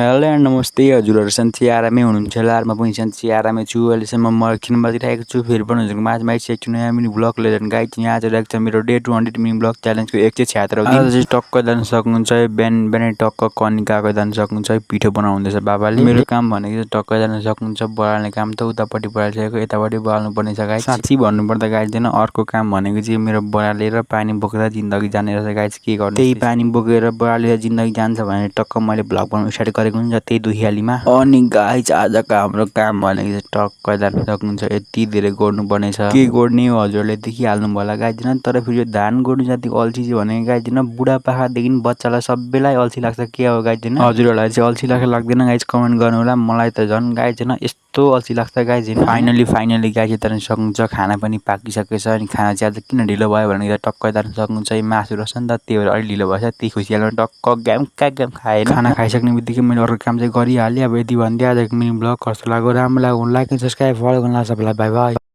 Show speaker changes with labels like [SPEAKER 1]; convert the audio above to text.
[SPEAKER 1] Hello and नमस्ते हजुरहरू सन्चै आरामै हुनुहुन्छ होला म पनि सन्चै आरामै छु। अहिलेसम्म म एकछिन बजिरहेको छु फेरि पनि हजुरको माझमा आइसकेको छु नयाँ मिनी ब्लग लिएर। गाइज यहाँ आज रहेको छ मेरो डे 200 मिनी ब्लग च्यालेन्जको 176 दिन। आज चाहिँ टक्क जान सक्नुहुन्छ है, बिहानै टक्क कनिकाको जान सक्नुहुन्छ है, पिठो बनाउँदैछ बाबाले। मेरो काम भनेको चाहिँ टक्क जान सक्नुहुन्छ, बढाल्ने काम त उतापट्टि बढाइसकेको, यतापट्टि बढाल्नु पर्ने छ गाइज। साँच्ची भन्नुपर्दा गाइज होइन, अर्को काम भनेको चाहिँ मेरो बढालेर पानी बोकेर जिन्दगी जाने रहेछ गाइज। के गर्नु, त्यही पानी बोकेर बढालेर जिन्दगी जान्छ भने टक्क मैले भ्लग बनाउनु स्टार्ट गरेको हुन्छ त्यही दुखियालीमा। अनि गाइज आजको हाम्रो काम भनेको चाहिँ टक्क जान सक्नुहुन्छ, यति धेरै गोड्नुपर्ने छ। के गोड्ने हो हजुरहरूले देखिहाल्नु भयो होला गाइज होइन। तर फेरि यो धान गोड्नु जति अल्छी चाहिँ भनेको गाइज होइन, बुढापाकादेखि बच्चालाई सबैलाई अल्छी लाग्छ। के हो गाइज होइन, हजुरहरूलाई चाहिँ अल्छी लाग्दैन गाइज कमेन्ट गर्नु होला। मलाई त झन् गाइज होइन यस्तो अल्छी लाग्छ गाइज होइन। फाइनली गाइज जान सक्नुहुन्छ, खाना पनि पाकिसकेको छ। अनि खाना चाहिँ आज किन ढिलो भयो भने टक्क जान सक्नुहुन्छ, मासु रहेछ नि त त्यही भएर अलिक ढिलो भएछ। त्यही खुसियालमा टक्क ग्याम खाएन। खाना खाइसक्ने बित्तिकै मैले अर्को काम चाहिँ गरिहालेँ। अब यति भन्दै आजको मिनी ब्लग कस्तो लाग्यो, राम्रो लाग्यो लाइक एन्ड सब्सक्राइब फलो गर्नु होला सबैलाई। By by.